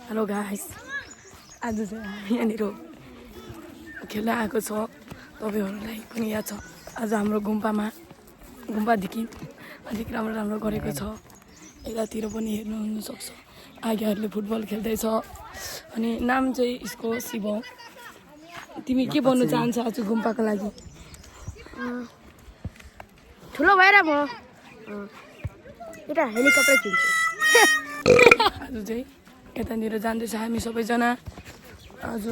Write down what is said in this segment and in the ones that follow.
Hello guys, आज चाहिँ हामी यहाँनिर खेल्न आएको छ। तपाईँहरूलाई पनि याद छ आज हाम्रो गुम्बादेखि अलिक राम्रो राम्रो गरेको छ। यतातिर पनि हेर्नु सक्छ, आगेहरूले फुटबल खेल्दैछ। अनि नाम चाहिँ यसको शिव। तिमी के भन्नु चाहन्छ आज गुम्पाको लागि? ठुलो भएर म एउटा हेलिकप्टर किन्छु। आज चाहिँ यतानिर जाँदैछ हामी सबैजना। आज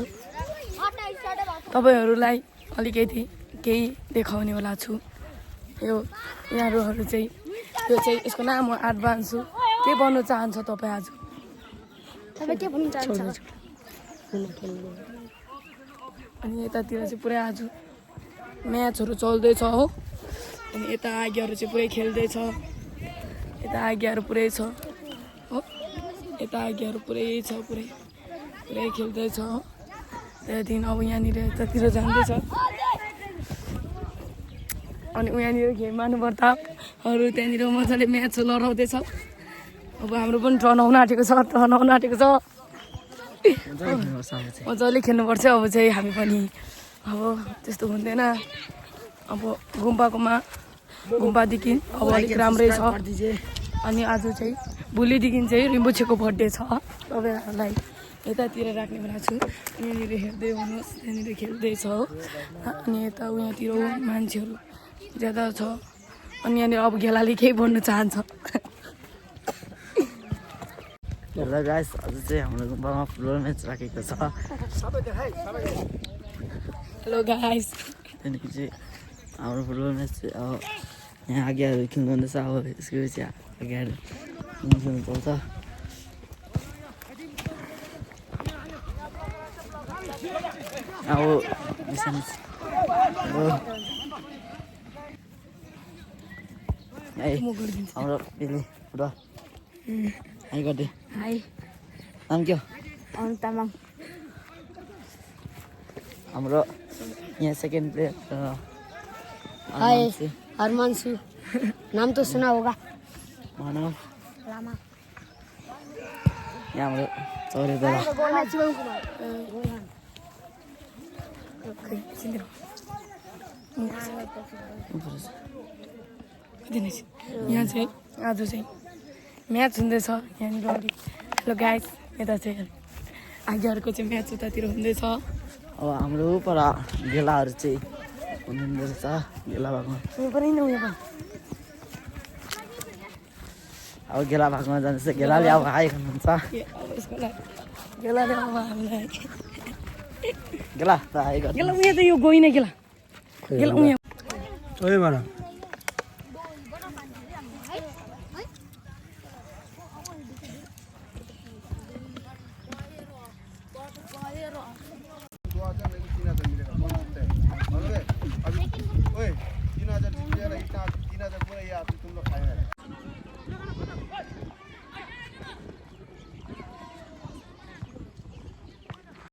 तपाईँहरूलाई अलिकति केही देखाउनेवाला छु। यो यहाँहरू चाहिँ यो चाहिँ यसको नाम हो एडभान्स हो। के भन्नु चाहन्छ तपाईँ आज? तपाईँ के भन्नु चाहन्छ? अनि यतातिर चाहिँ पुरै आज म्याचहरू चल्दैछ हो। अनि यता आगेहरू चाहिँ पुरै खेल्दैछ। यता आगेहरू पुरै छ हो। यता आगेहरू पुरै छ, पुरै खेल्दैछ हो। त्यहाँदेखि अब यहाँनिर यतातिर जाँदैछ। अनि यहाँनिर खेलमानु प्रतापहरू त्यहाँनिर मजाले म्याच लडाउँदैछ। अब हाम्रो पनि टर्न आउन आँटेको छ। मजाले खेल्नुपर्छ अब चाहिँ हामी पनि। अब त्यस्तो हुँदैन। अब गुम्बादेखि अब अलिक राम्रै छ। अनि आज चाहिँ भोलिदेखि चाहिँ रिम्बुछेको बर्थडे छ। तपाईँहरूलाई यतातिर राख्ने बेला छु। यहाँनिर हेर्दै हुनुहोस्, यहाँनिर खेल्दैछ हो। अनि यता उयाँतिर मान्छेहरू ज्यादा छ। अनि यहाँनिर अब गेलाले केही भन्नु चाहन्छ? हेलो गाइस, आज चाहिँ हाम्रो गुम्बामा फुटबल म्याच राखेको छ। हेलो गाइस, त्यहाँदेखि चाहिँ हाम्रो फुटबल म्याच चाहिँ अब यहाँ आगेहरू खेल्नु हुँदैछ। अब यसको चाहिँ आगेहरू खेल्नु पाउँछ। अब हाम्रो पेले फुटबल हाई गरिदिए। हाई, नाम के हो? अनु तामाङ। हाम्रो यहाँ सेकेन्ड प्लेयर हाय, हरमान्सु। नाम तो सुना होगा। मानव। लामा। यहाँ हाम्रो चौरे बेला। शिवम कुमार। यहाँ चाहिँ आज चाहिँ म्याच हुँदैछ यहाँनिर अलिक। हेलो गाइस, यता चाहिँ आगेहरूको चाहिँ म्याच उतातिर हुँदैछ। अब हाम्रो पर गेलाहरू चाहिँ हुनुहुँदो रहेछ। गेला भागमा अब गेला भागमा जाँदैछ। गेलाले अब हाई खानुहुन्छ। गेलाले अब हामीलाई गेला त हाई गर्छ। गेला उयो त यो गइन गेला उयो अभी 3000 पूरा ये तुम लोग खाए